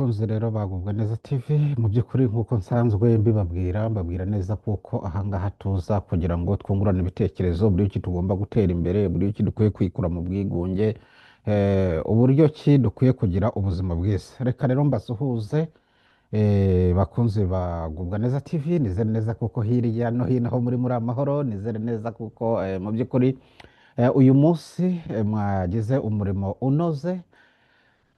Bakunzi rero bagubwa neza TV, mu by'ukuri nk'uko nsanzwe mbibabwira, mbabwira neza kuko ahangaha tuza kugira ngo twungurane ibitekerezo uburyo ki tugomba gutera imbere, uburyo ki dukwiye kwikura mu bwigunge, uburyo ki dukwiye kugira ubuzima bwiza. Reka rero mbasuhuze, bakunzi bagubwa neza TV, nizere neza kuko hirya no hino aho muri amahoro, nizere neza kuko mu by'ukuri uyu munsi mwagize umurimo unoze.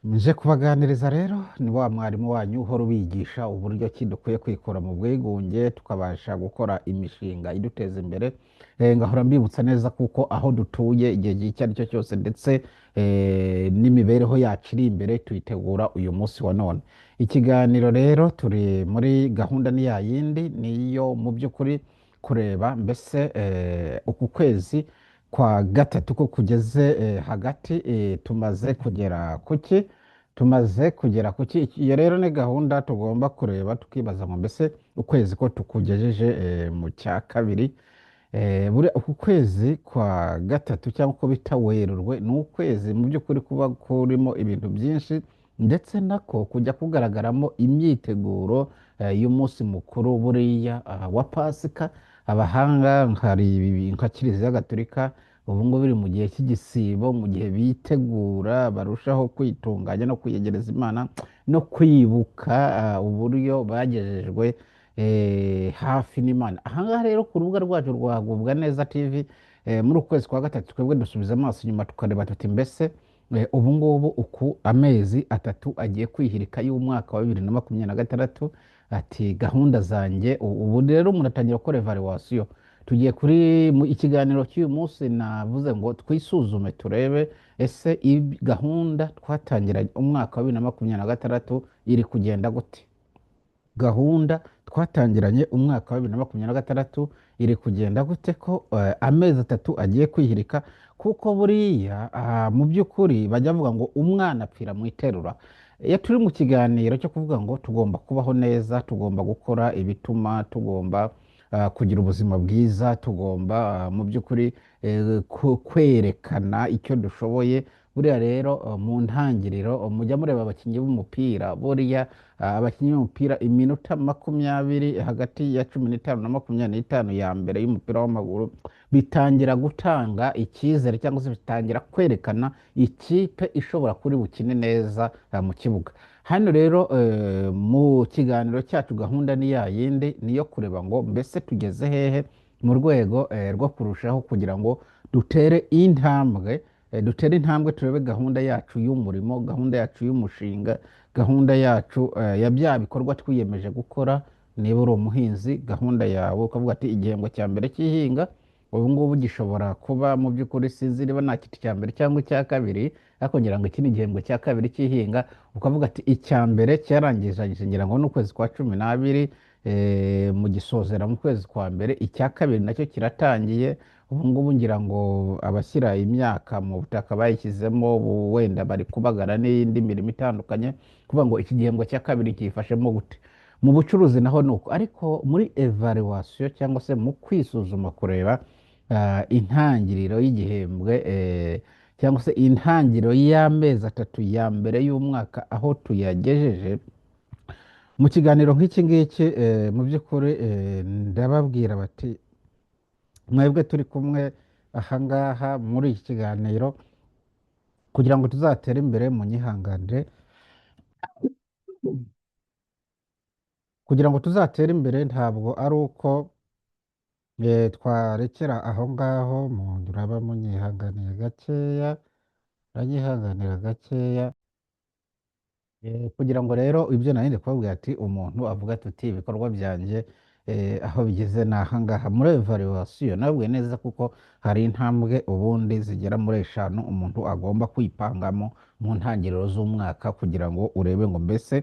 Nje kubaganiriza rero ni wa mwarimu wanyu uhora ubigisha uburyo ki dukwiye kwikura mu bwigunge tukabasha gukora imishinga iduteza imbere. Ngahora mbibutsa neza kuko aho dutuye igihe icyo ari cyo cyose ndetse n'imibereho yacu iri imbere tuyitegura uyu munsi wa none. Ikiganiro rero turi muri gahunda ni ya yindi, niyo mu by'ukuri kureba mbese uku kwezi kwa gatatu ko kugeze hagati, tumaze kugera kuki, tumaze kugera kuki. Iyo rero ni gahunda tugomba kureba tukibaza ngo mbese ukwezi ko tukugejeje mu cya kabiri, buriya uku kwezi kwa gatatu cyangwa uko bita Werurwe ni ukwezi mu by'ukuri kuba kurimo ibintu byinshi, ndetse nako kujya kugaragaramo imyiteguro y'umunsi mukuru buriya wa Pasika. Abahanga nka Kiliziya Gatolika ubu ngubu biri mu gihe cy'igisibo, mu gihe bitegura barushaho kwitunganya no kwiyegereza Imana no kwibuka uburyo bagejejwe hafi n'Imana. Aha ngaha rero ku rubuga rwacu rwa Gubwa Neza TV, muri uku kwezi kwa gatatu twebwe dusubiza amaso inyuma tukareba tuti mbese ubu ngubu uku amezi atatu agiye kwihirika y'umwaka wa 2026, ati gahunda zanjye ubu rero umuntu atangira gukora evaluation. Tugiye kuri mu ikiganiro cy'uyu munsi, navuze ngo twisuzume turebe ese gahunda twatangiranye umwaka wa 2026 iri kugenda gute, gahunda twatangiranye umwaka wa 2026 iri kugenda gute, ko amezi atatu agiye kwihirika. Kuko buriya mu by'ukuri bajya bavuga ngo umwana apfira mu iterura. Iyo turi mu kiganiro cyo kuvuga ngo tugomba kubaho neza, tugomba gukora ibituma tugomba kugira ubuzima bwiza, tugomba mu by'ukuri kwerekana icyo dushoboye. Buriya rero mu ntangiriro mujya mureba abakinnyi b'umupira, buriya abakinnyi b'umupira iminota 20 hagati ya 15 na 25 ya mbere y'umupira w'amaguru bitangira gutanga icyizere cyangwa se bitangira kwerekana ikipe ishobora kuri bukine neza mu kibuga. Hano rero mu kiganiro cyacu gahunda ni ya yindi, niyo kureba ngo mbese tugeze hehe mu rwego rwo kurushaho kugira ngo dutere intambwe, dutere intambwe turebe gahunda yacu y'umurimo, gahunda yacu y'umushinga, gahunda yacu ya bya bikorwa twiyemeje gukora. Niba uri umuhinzi, gahunda yawe ukavuga ati igihembwe cya mbere cy'ihinga ubu ngubu gishobora kuba mu by'ukuri sinzi niba nta kintu cya mbere cyangwa icya kabiri, ariko ngira ngo iki ni igihembwe cya kabiri cy'ihinga, ukavuga ati icya mbere cyarangije ngira ngo ni ukwezi kwa 12, mu gisozera mu kwezi kwa mbere, icya kabiri nacyo kiratangiye. Ubu ngubu ngira ngo abashyira imyaka mu butaka bayishyizemo, ubu wenda bari kubagara n'indi mirimo itandukanye, kuvuga ngo iki gihembwe cya kabiri cyifashemo gute. Mu bucuruzi naho ni uko, ariko muri evaluation cyangwa se mu kwisuzuma kureba intangiriro y'igihembwe cyangwa se intangiriro y'amezi atatu ya mbere y'umwaka aho tuyagejeje. Mu kiganiro nk'iki ngiki mu by'ukuri ndababwira bati mwebwe turi kumwe ahangaha muri iki kiganiro kugira ngo tuzatere imbere, munyihanganire, kugira ngo tuzatere imbere ntabwo ari uko twarekera aho ngaho. Muraba munyihanganiye gakeya, muranyihanganira gakeya. Kugira ngo rero ibyo nari ndi kubabwira ati umuntu avuga ati ibikorwa byanjye aho bigeze ni aha ngaha muri evaluation, nabwiye neza kuko hari intambwe ubundi zigera muri 5 umuntu agomba kwipangamo mu ntangiriro z'umwaka kugira ngo urebe ngo mbese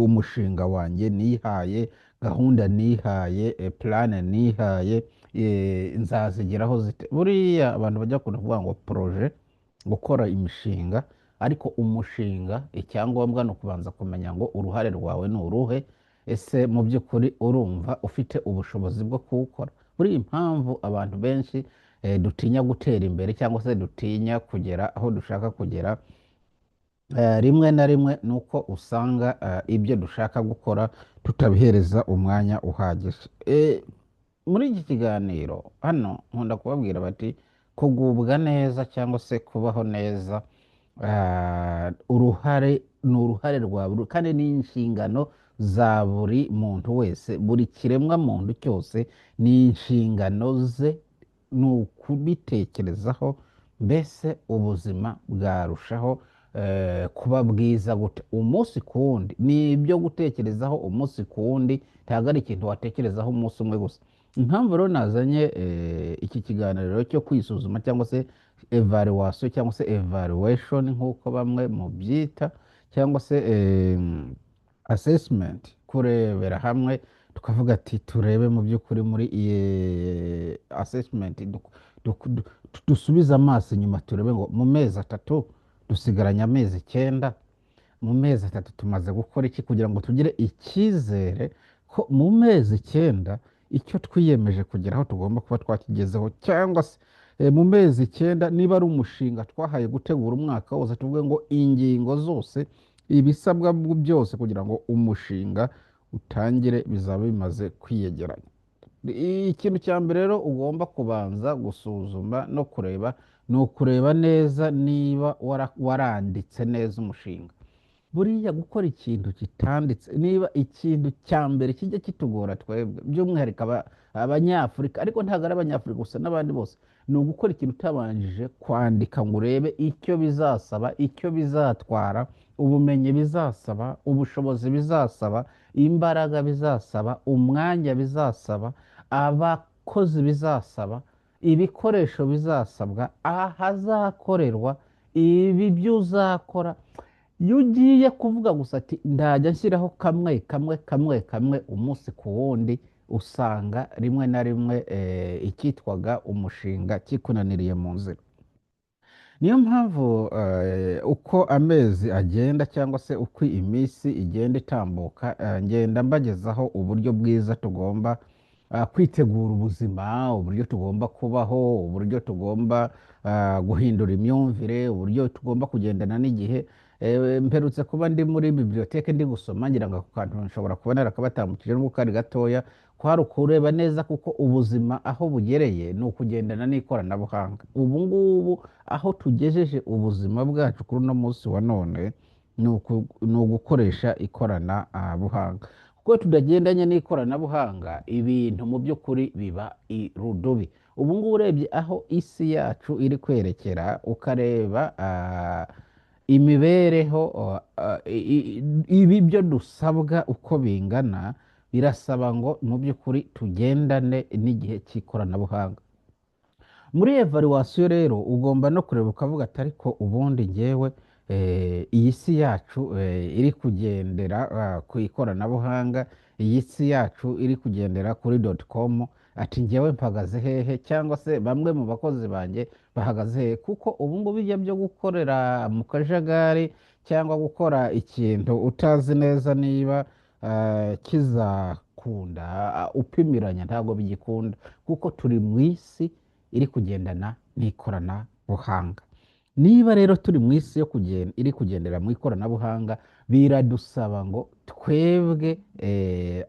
umushinga wanjye nihaye, gahunda nihaye, plan nihaye, nzazigeraho zite. Buriya abantu bajya bakunda kuvuga ngo projet, gukora imishinga, ariko umushinga icyangombwa ni ukubanza kumenya ngo uruhare rwawe ni uruhe, ese mu by'ukuri urumva ufite ubushobozi bwo kuwukora. Buriya impamvu abantu benshi dutinya gutera imbere cyangwa se dutinya kugera aho dushaka kugera, Rimwe na rimwe ni uko usanga ibyo dushaka gukora tutabihereza umwanya uhagije. Muri iki kiganiro hano nkunda kubabwira bati kugubwa neza cyangwa se kubaho neza, uruhare ni uruhare rwa buri, kandi ni inshingano za buri muntu wese, buri kiremwa muntu cyose ni inshingano ze, ni ukubitekerezaho. Mbese ubuzima bwarushaho kuba bwiza gute umunsi ku wundi? Ni ibyo gutekerezaho umunsi ku wundi, ntabwo ari ikintu watekerezaho umunsi umwe gusa. Impamvu rero nazanye iki kiganiro cyo kwisuzuma cyangwa se evaluation cyangwa se evaluation nk'uko bamwe mu byita, cyangwa se assessment, kurebera hamwe tukavuga ati turebe mu by'ukuri muri iyi assessment, dusubize amaso inyuma turebe ngo mu mezi 3 dusigaranye amezi 9, mu mezi 3 tumaze gukora iki kugira ngo tugire icyizere ko mu mezi 9 icyo twiyemeje kugeraho tugomba kuba twakigezeho, cyangwa se mu mezi 9 niba ari umushinga twahaye gutegura umwaka wose, tuvuge ngo ingingo zose, ibisabwa byose kugira ngo umushinga utangire bizaba bimaze kwiyegeranya. Ikintu cya mbere rero ugomba kubanza gusuzuma no kureba ni ukureba neza niba waranditse neza umushinga. Buriya gukora ikintu kitanditse, niba ikintu cya mbere kijya kitugora twebwe by'umwihariko Abanyafurika, ariko ntabwo ari Abanyafurika gusa n'abandi bose, ni ugukora ikintu utabanjije kwandika ngo urebe icyo bizasaba, icyo bizatwara, ubumenyi bizasaba, ubushobozi bizasaba, imbaraga bizasaba, umwanya bizasaba, abakozi bizasaba, ibikoresho bizasabwa, ahazakorerwa, ibi byo uzakora. Iyo ugiye kuvuga gusa ati ndajya nshyiraho kamwe kamwe kamwe kamwe umunsi ku wundi, usanga rimwe na rimwe icyitwaga umushinga kikunaniriye mu nzira. Niyo mpamvu uko amezi agenda cyangwa se uko iminsi igenda itambuka, ngenda mbagezaho uburyo bwiza tugomba kwitegura ubuzima, uburyo tugomba kubaho, uburyo tugomba guhindura imyumvire, uburyo tugomba kugendana n'igihe. Mperutse kuba ndi muri bibliothèque ndi gusoma, ngira ngo ako kantu nshobora kuba narakabatambukije nubwo kari gatoya, kwari ukureba neza kuko ubuzima aho bugereye ni ukugendana n'ikoranabuhanga. Ubu ngubu aho tugejeje ubuzima bwacu kuri uno munsi wa none ni ugukoresha ikoranabuhanga. Kuko tudagendanye n'ikoranabuhanga, ibintu mu by'ukuri biba irudubi. Ubu ngubu urebye aho isi yacu iri kwerekera, ukareba imibereho, ibi byo dusabwa uko bingana, birasaba ngo mu by'ukuri tugendane n'igihe cy'ikoranabuhanga. Muri evaluation rero ugomba no kureba ukavuga ati ariko ubundi njyewe, iyi si yacu iri kugendera ku ikoranabuhanga, iyi si yacu iri kugendera kuri dot com, ati njyewe mpagaze hehe, cyangwa se bamwe mu bakozi banjye bahagaze hehe? Kuko ubu ngubu ibyo byo gukorera mu kajagari cyangwa gukora ikintu utazi neza niba kizakunda, upimiranya, ntabwo bigikunda, kuko turi mu isi iri kugendana n'ikoranabuhanga. Niba rero turi mu isi yo iri kugendera mu ikoranabuhanga, biradusaba ngo twebwe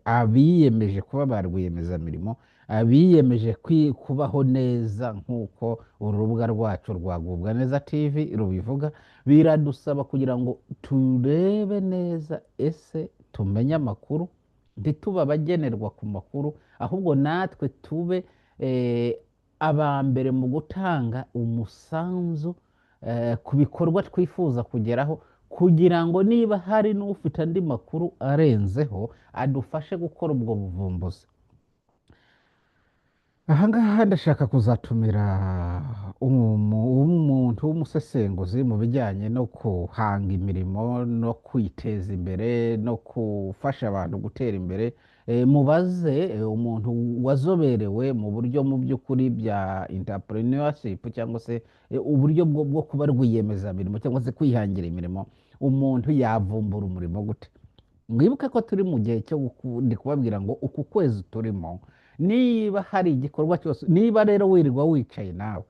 abiyemeje kuba ba rwiyemezamirimo, abiyemeje kubaho neza nk'uko urubuga rwacu rwa Gubwa Neza TV rubivuga, biradusaba kugira ngo turebe neza ese tumenye amakuru, ntitube abagenerwa ku makuru, ahubwo natwe tube aba mbere mu gutanga umusanzu ku bikorwa twifuza kugeraho, kugira ngo niba hari n'ufite andi makuru arenzeho adufashe gukora ubwo buvumbuzi. Aha ngaha ndashaka kuzatumira umuntu w'umusesenguzi mu bijyanye no guhanga imirimo no kwiteza imbere no gufasha abantu gutera imbere. Mubaze umuntu wazoberewe mu buryo mu by'ukuri bya entrepreneurship cyangwa se uburyo bwo kuba rwiyemezamirimo cyangwa se kwihangira imirimo, umuntu yavumbura umurimo gute? Mwibuke ko turi mu gihe cyo ndi kubabwira ngo uku kwezi turimo, niba hari igikorwa cyose, niba rero wirirwa wicaye nawe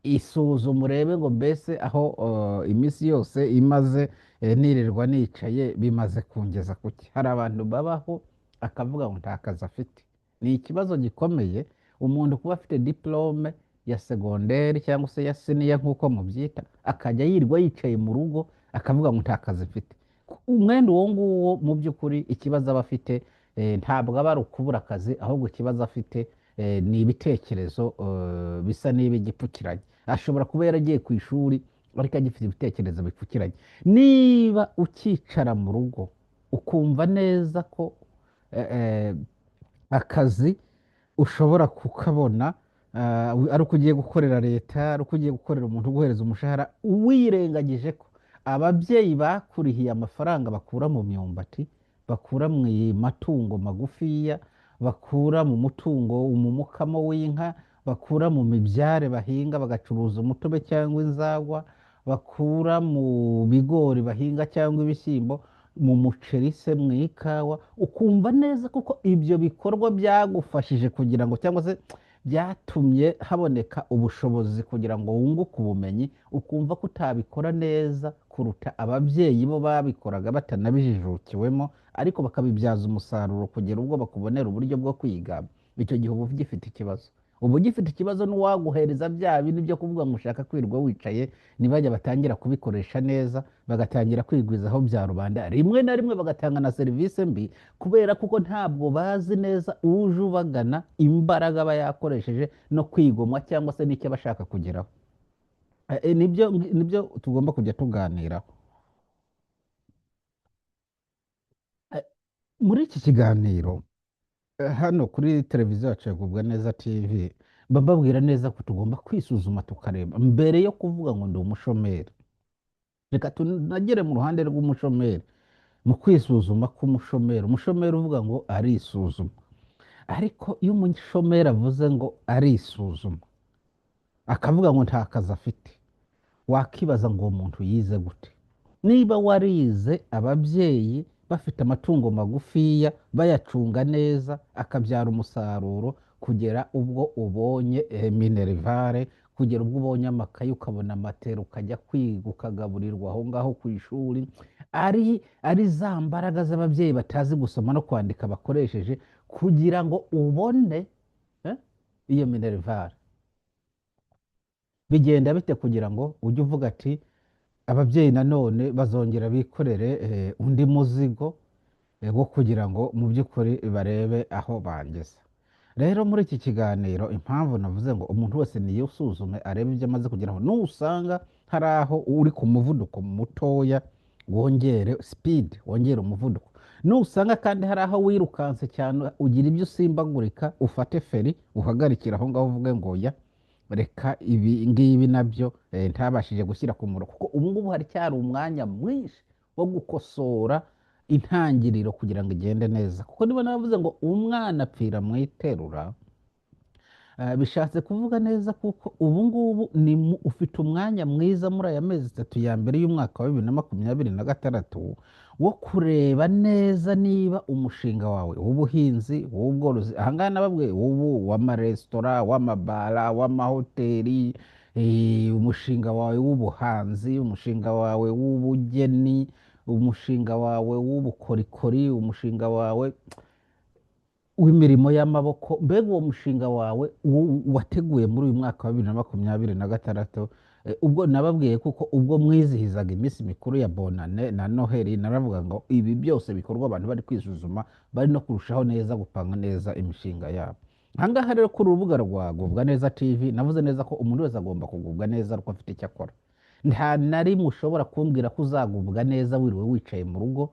Isuzuma urebe ngo mbese aho iminsi yose imaze nirirwa nicaye bimaze kungeza kuki. Hari abantu babaho akavuga ngo nta kazi afite. Ni ikibazo gikomeye umuntu kuba afite diplome ya segonderi cyangwa se ya siniya nk'uko mubyita, akajya yirirwa yicaye mu rugo akavuga ngo nta kazi mfite. Umwenda uwo nguwo mu by'ukuri ikibazo aba afite ntabwo aba ari ukubura akazi, ahubwo ikibazo afite ni ibitekerezo bisa n'ibigipfukiranye. Ashobora kuba yaragiye ku ishuri ariko agifite ibitekerezo bipfukiranye. Niba ukicara mu rugo ukumva neza ko akazi ushobora kukabona ari uko ugiye gukorera leta, ari uko ugiye gukorera umuntu uguhereza umushahara, wirengagije ko ababyeyi bakurihiye amafaranga bakura mu myumbati, bakura mu matungo magufiya, bakura mu mutungo mu mukamo w'inka, bakura mu mibyare bahinga bagacuruza umutobe cyangwa inzagwa, bakura mu bigori bahinga cyangwa ibishyimbo, mu muceri se, mu ikawa, ukumva neza kuko ibyo bikorwa byagufashije kugira ngo cyangwa se byatumye haboneka ubushobozi kugira ngo wunguke ubumenyi, ukumva ko utabikora neza kuruta ababyeyi bo babikoraga batanabijijukiwemo, ariko bakabibyaza umusaruro kugera ubwo bakubonera uburyo bwo kwiga. Icyo gihe uba ugifite ikibazo, uba ugifite ikibazo n'uwaguhereza bya bindi byo kuvuga ngo ushaka kwirirwa wicaye, nibajya batangira kubikoresha neza, bagatangira kwigwizaho bya rubanda, rimwe na rimwe bagatanga na serivisi mbi, kubera kuko ntabwo bazi neza uje ubagana imbaraga aba yakoresheje no kwigomwa cyangwa se n'icyo aba ashaka kugeraho. Nibyo tugomba kujya tuganiraho muri iki kiganiro. Hano kuri televiziyo yacu ya Gubwa Neza TV, bababwira neza ko tugomba kwisuzuma tukareba mbere yo kuvuga ngo ndi umushomeri. Reka tunagere mu ruhande rw'umushomeri, mu kwisuzuma k'umushomeri. Umushomeri uvuga ngo arisuzuma, ariko iyo umushomeri avuze ngo arisuzuma akavuga ngo nta kazi afite, wakibaza ngo uwo muntu yize gute? Niba warize ababyeyi bafite amatungo magufiya bayacunga neza akabyara umusaruro kugera ubwo ubonye minerivare, kugera ubwo ubonye amakaye ukabona matera ukajya kwiga ukagaburirwa aho ngaho ku ishuri, ari za mbaraga z'ababyeyi batazi gusoma no kwandika bakoresheje kugira ngo ubone iyo minerivare. Bigenda bite kugira ngo ujye uvuga ati ababyeyi nanone bazongera bikorere undi muzigo wo kugira ngo mu by'ukuri barebe aho bangeza. Rero muri iki kiganiro impamvu navuze ngo umuntu wese niyusuzume arebe ibyo amaze kugeraho, nusanga hari aho uri ku muvuduko mutoya wongere speed, wongere umuvuduko. Nusanga kandi hari aho wirukanse cyane ugira ibyo usimbagurika, ufate feri uhagarikire aho ngaho uvuge ngo ya reka ibi ngibi nabyo ntabashije gushyira ku murongo, kuko ubu ngubu haracyari umwanya mwinshi wo gukosora intangiriro kugira ngo igende neza. Kuko niba navuze ngo umwana apfira mu iterura, bishatse kuvuga neza kuko ubu ngubu ufite umwanya mwiza muri aya mezi 3 ya mbere y'umwaka wa 2026 wo kureba neza niba umushinga wawe w'ubuhinzi, w'ubworozi, aha ngaha nababwiye ubu w'amaresitora, w'amabara, w'amahoteli, umushinga wawe w'ubuhanzi, umushinga wawe w'ubugeni, umushinga wawe w'ubukorikori, umushinga wawe w'imirimo y'amaboko, mbega uwo mushinga wawe wateguye muri uyu mwaka wa 2026. Ubwo nababwiye kuko ubwo mwizihizaga iminsi mikuru ya Bonane na Noheli, naravuga ngo ibi byose bikorwa abantu bari kwisuzuma, bari no kurushaho neza gupanga neza imishinga yabo. Aha ngaha rero kuri urubuga rwa Gubwa Neza TV navuze neza ko umuntu wese agomba kugubwa neza ariko afite icyo akora. Nta na rimwe ushobora kumbwira ko uzagubwa neza wiriwe wicaye mu rugo,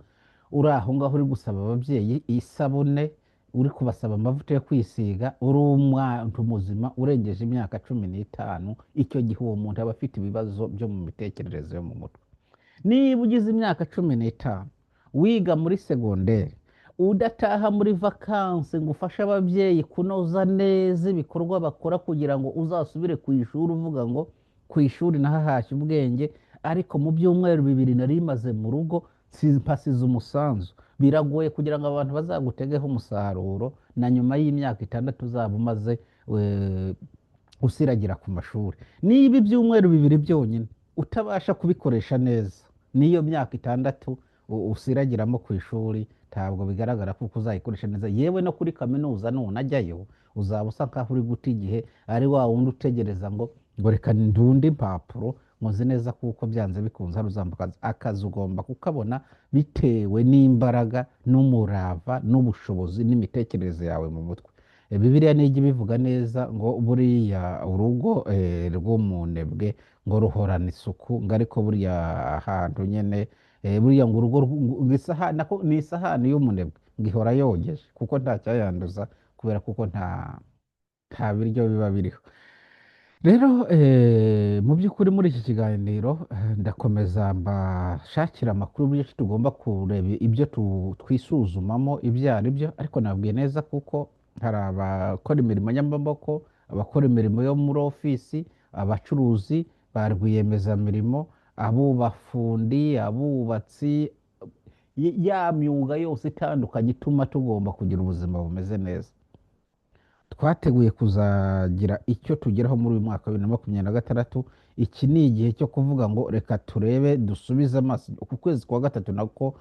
uri aho ngaho uri gusaba ababyeyi isabune, uri kubasaba amavuta yo kwisiga, uri umuntu muzima urengeje imyaka 15. Icyo gihe uwo muntu aba afite ibibazo byo mu mitekerereze yo mu mutwe. Niba ugize imyaka 15 wiga muri segonderi, udataha muri vakansi ngo ufashe ababyeyi kunoza neza ibikorwa bakora kugira ngo uzasubire ku ishuri uvuga ngo ku ishuri nahahashye ubwenge, ariko mu byumweru 2 nari maze mu rugo mpasize umusanzu. Biragoye kugira ngo abantu bazagutegeho umusaruro na nyuma y'imyaka 6 uzaba umaze Usiragira ku mashuri, niba ibyumweru 2 byonyine utabasha kubikoresha neza, n'iyo myaka 6 usiragiramo ku ishuri ntabwo bigaragara kuko uzayikoresha neza. Yewe no kuri kaminuza nunajyayo uzaba usa nkaho uri guta igihe, ari wa wundi utegereza ngo reka ndunde impapuro ngo nzi neza kuko byanze bikunze hari uzambuka. Akazi ugomba kukabona bitewe n'imbaraga n'umurava n'ubushobozi n'imitekerereze yawe mu mutwe. Bibiliya nijya ibivuga neza ngo buriya urugo rw'umunebwe ngo ruhorana isuku, ngo ariko buriya ahantu nyene, buriya ngo urugo ngo isahani, nako ni isahani y'umunebwe ngo ihora yogeje kuko nta cyayanduza, kubera kuko nta biryo biba biriho. Rero mu by'ukuri muri iki kiganiro ndakomeza mbashakira amakuru y'uburyo ki tugomba kureba ibyo twisuzumamo ibyo ari byo, ariko nabwiye neza kuko hari abakora imirimo y'amaboko, abakora imirimo yo muri ofisi, abacuruzi, ba rwiyemezamirimo, abubafundi, abubatsi, ya myuga yose itandukanye ituma tugomba kugira ubuzima bumeze neza. Twateguye kuzagira icyo tugeraho muri uyu mwaka wa 2026. Iki ni igihe cyo kuvuga ngo reka turebe, dusubize amaso ku kwezi kwa gatatu nako,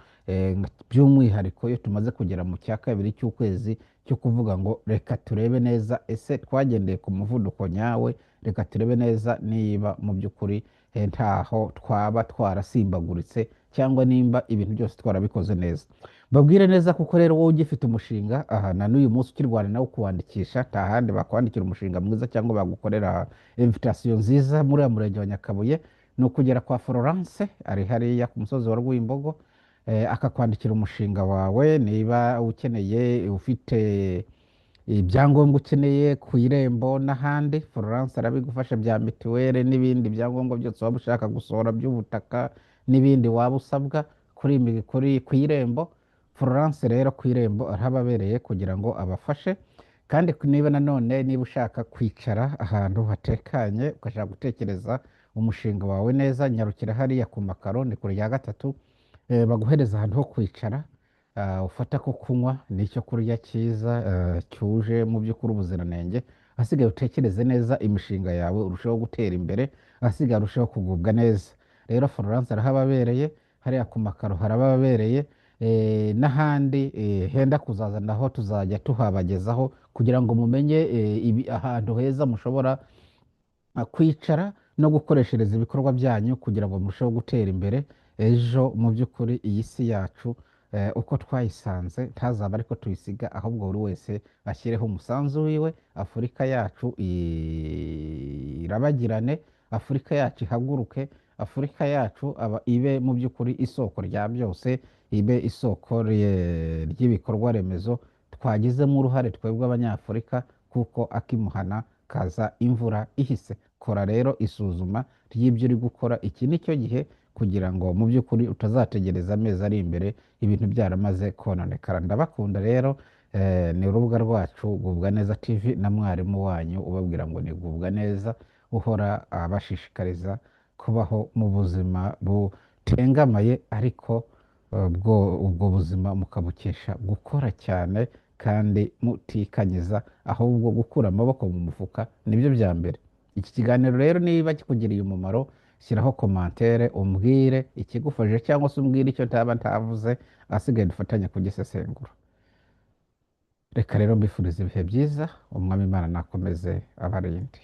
by'umwihariko iyo tumaze kugera mu cya kabiri cy'ukwezi, cyo kuvuga ngo reka turebe neza ese twagendeye ku muvuduko nyawe, reka turebe neza niba mu by'ukuri, ntaho twaba twarasimbaguritse cyangwa nimba ibintu byose twarabikoze neza. Babwire neza kuko rero wowe ugifite umushinga aha na n'uyu munsi ukirwana nawo kuwandikisha, nta handi bakwandikira umushinga mwiza cyangwa bagukorera invitation nziza muri ya murenge wa Nyakabuye, ni ukugera kwa Florence ari hariya ku musozi wa Rwimbogo, akakwandikira umushinga wawe. Niba ukeneye, ufite ibyangombwa ukeneye ku irembo n'ahandi, Florence arabigufasha, bya mituweli n'ibindi byangombwa byose waba ushaka gusohora by'ubutaka n'ibindi waba usabwa ku irembo. Florence rero ku irembo arahababereye kugira ngo abafashe. Kandi niba nanone niba ushaka kwicara ahantu hatekanye ugashaka gutekereza umushinga wawe neza, nyarukira hariya ku makaro, ni kure ya 3, baguhereza ahantu ho kwicara, ufata ko kunywa n'icyo kurya cyiza, cyuje mu by'ukuri ubuziranenge. Ahasigaye utekereze neza imishinga yawe, urusheho gutera imbere, ahasigaye urusheho kugubwa neza. Rero Florence arahababereye, hariya ku makaro harababereye, n'ahandi, henda kuzaza naho tuzajya tuhabagezaho kugira ngo mumenye, ahantu heza mushobora kwicara no gukoreshereza ibikorwa byanyu kugira ngo murusheho gutera imbere. Ejo mu by'ukuri iyi si yacu, uko twayisanze ntazaba ariko tuyisiga, ahubwo buri wese ashyireho umusanzu wiwe. Afurika yacu irabagirane, Afurika yacu ihaguruke, Afurika yacu ibe mu by'ukuri isoko rya byose, ibe isoko ry'ibikorwa remezo twagizemo uruhare twebwe Abanyafurika, kuko akimuhana kaza imvura ihise. Kora rero isuzuma ry'ibyo uri gukora, iki ni cyo gihe kugira ngo mu by'ukuri utazategereza amezi ari imbere ibintu byaramaze kononekara. Ndabakunda rero, ni urubuga rwacu Gubwa Neza TV na mwarimu wanyu ubabwira ngo ni Gubwa Neza, uhora abashishikariza kubaho mu buzima butengamaye, ariko ubwo buzima mukabukesha gukora cyane kandi mutikanyiza, ahubwo gukura amaboko mu mufuka nibyo bya mbere. Iki kiganiro rero niba kikugiriye umumaro, shyiraho komantere umbwire ikigufashije cyangwa se umbwire icyo ntaba ntavuze, ahasigaye dufatanye kugisesengura. Reka rero mbifurize ibihe byiza, Umwami Imana nakomeze abarinde.